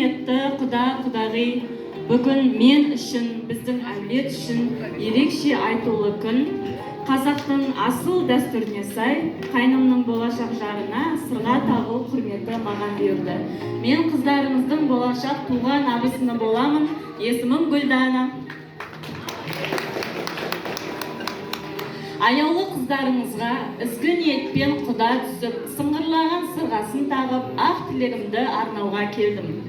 Құрметті құда, құдағи, бүгін мен үшін, біздің әулет үшін ерекше айтулы күн. Қазақтың асыл дәстүріне сай, қайнымның болашақ жарына сырға тағу құрметі маған бұйырды. Мен қыздарыңыздың болашақ туған абысыны боламын. Есімім Гүлдана. Аяулы қыздарыңызға ізгі ниетпен құда түсіп, сыңғырлаған сырғасын тағып, ақ тілегімді арнауға келдім.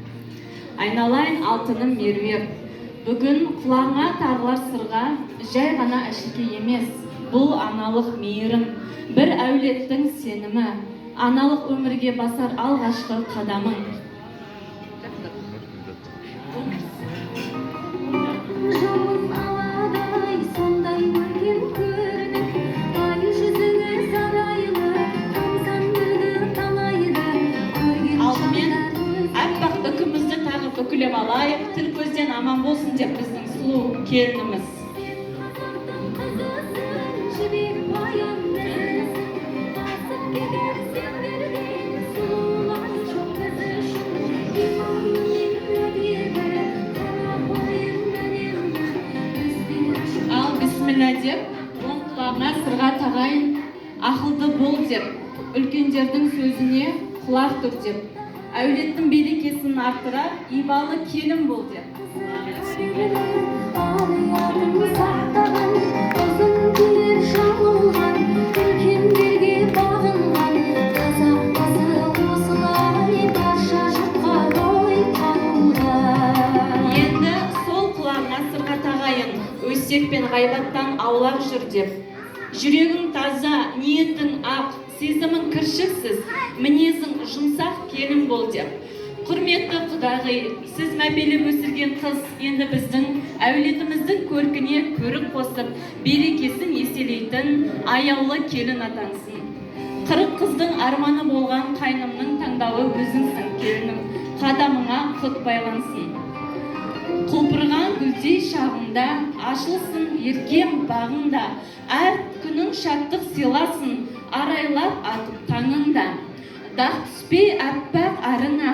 Айналайын алтыным Меруерт, бүгін құлағыңа тағылар сырға жай ғана әшекей емес, бұл аналық мейірім, бір әулеттің сенімі, аналық өмірге басар алғашқы қадамың. Жауын аладай сондай көркем көрініп, ай жүзіңе сарайлы, тамсандырды талайды көрген. Алдымен аппақ үкімізді тағып үкілеп алайық, тіл көзден аман болсын деп біздің сұлу келініміз. Қазақтың қызысың, жібек баян нәзісің, асып кетер сендерден сұлулар жоқ біз үшін. Иманымен өтеді, қарапайым үнемі біздер үшін. Ал бисмилля деп, оң құлағыңа сырға тағайын, ақылды бол деп, үлкендердің сөзіне құлақ түр деп, әулеттің берекесін арттырар ибалы келін бол деп. Ар-ұятын сақтаған, ұзын келер жамылған, үлкендерге бағынған қазақ қызы осылай барша жұртқа бой тануда. Енді сол құлағыңа сырға тағайын, өсек пен ғайбаттан аулақ жүр деп. Жүрегің таза, ниетің ақ, сезімің кіршіксіз, мінезің жұмсақ келін бол деп. Құрметті құдағи, сіз мәпелеп өсірген қыз енді біздің әулетіміздің көркіне көрік қосып, берекесін еселейтін аяулы келін атансын. 40 қыздың арманы болған қайнымның таңдауы өзіңсің, келінім, қадамыңа құт байлансын. Құлпырған гүлдей шағыңда, ашылсын еркем бағыңда, әр күнің шаттық сыйласын, арайлап атып таңыңда. Дақ түспей аппақ арыңа,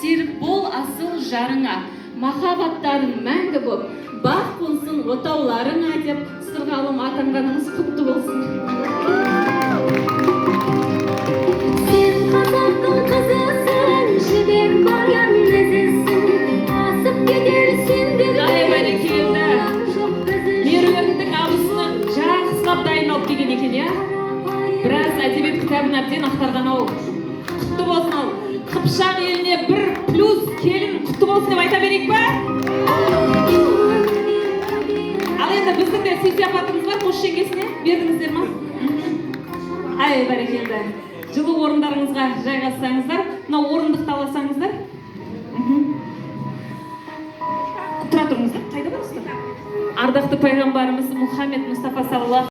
серік бол асыл жарыңа, махаббаттарың мәңгі боп, бақ қонсын отауларыңа деп, сырғалым атанғаныңыз құтты болсын. Сен қазақтың қызысың, жібек баян нәзісің, асып кетер сендерден Ай, бәрекелді. сұлулар жоқ біз үшін. Меруерттің абысыны жақсылап дайындалып келген екен, иә? Біраз әдебиет кітабын әбден ақтарған ау. Құтты болсын ал. Қыпшақ еліне бір плюс келін құтты болсын деп айта берейік па? Ал енді біздің де сый сияпатымыз бар, қос жеңгесіне бердіңіздер ма? Ай, бәрекелді. Жылы орындарыңызға жайғассаңыздар, мынау орындықты аласаңыздар. Тұра тұрыңыздар, қайда барасыздар? Ардақты пайғамбарымыз Мұхаммед Мұстафа саллаллаху